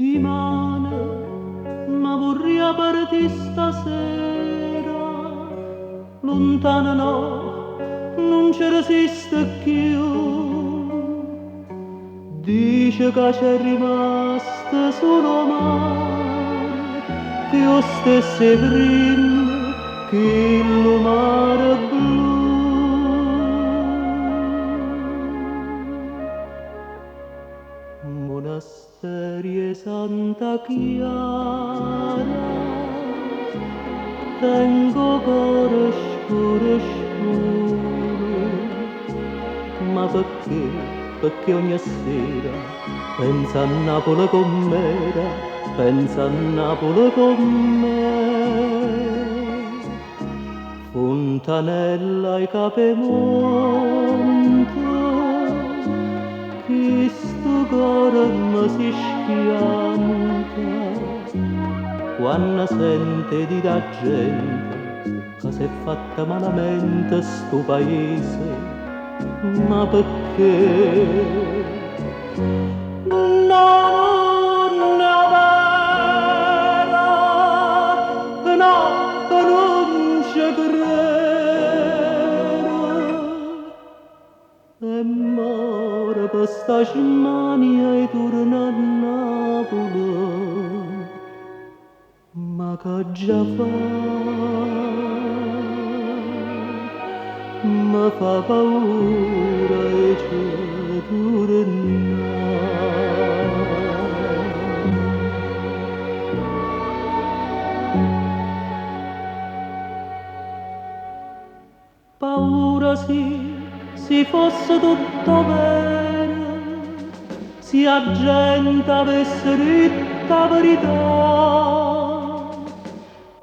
Dimane, ma vurria partì stasera, Luntano no, nun ce resiste cchiù. Dice che c'è rimasto solo mare, che 'o stesso 'e primma, chillu mare blu. Monasterio 'e Santa Chiara, tengo 'o core scuro scuro, ma pecché, pecché ogni sera penso a Napule comm'era, penso a Napule comm'era. Funtanella 'e Capemonte, chistu core me si schianta quanno sente 'e di' d' 'a gente ca s'è fatto malamente stu paese. Ma pecché? No, nun è overo, no, nun ce crero. E moro pe' 'sta smania 'e turnà a Napule, ma ch'aggia fa? Me fa paura 'e ce turnà. Paura sì, si fosse tutto overo, si 'a gente avesse ditto 'a verità,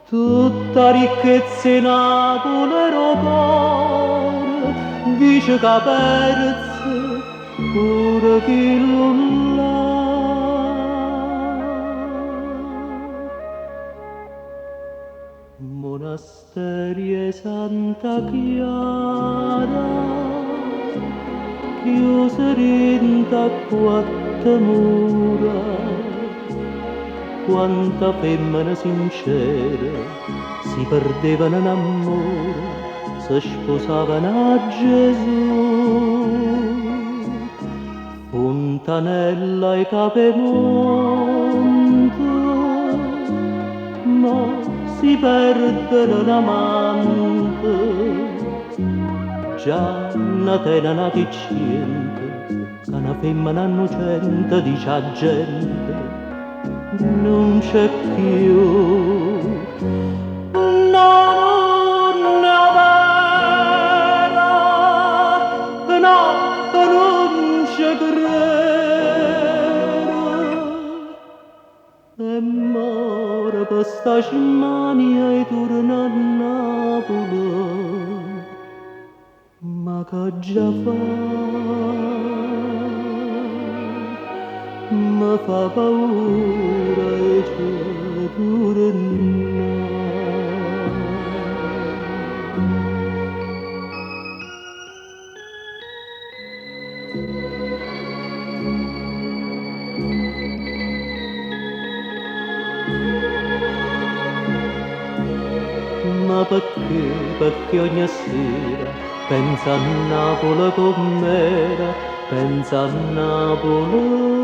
tutta 'a ricchezza 'e Napule era 'o core, dice ch'ha perzo pure chillu llà. Monasterio 'e Santa Chiara, chiuso dint' a quatto mura, quanta femmene sincere si perdevano n'ammore, se sposavano a Gesù. Funtanella 'e Capemonte, mo si perdeno n'amante, già ne tene n'ati ciento, ca na femmena innocente dice 'a gente nun c'è cchiù. No, nun è overo, no, nun ce crero. E moro pe' 'sta smania 'e turnà a Napule, ma ch'aggia fa? Me fa paura 'e ce turnà. Ma pecché, pecché ogni sera penso a Napule comm'era, penso a Napule.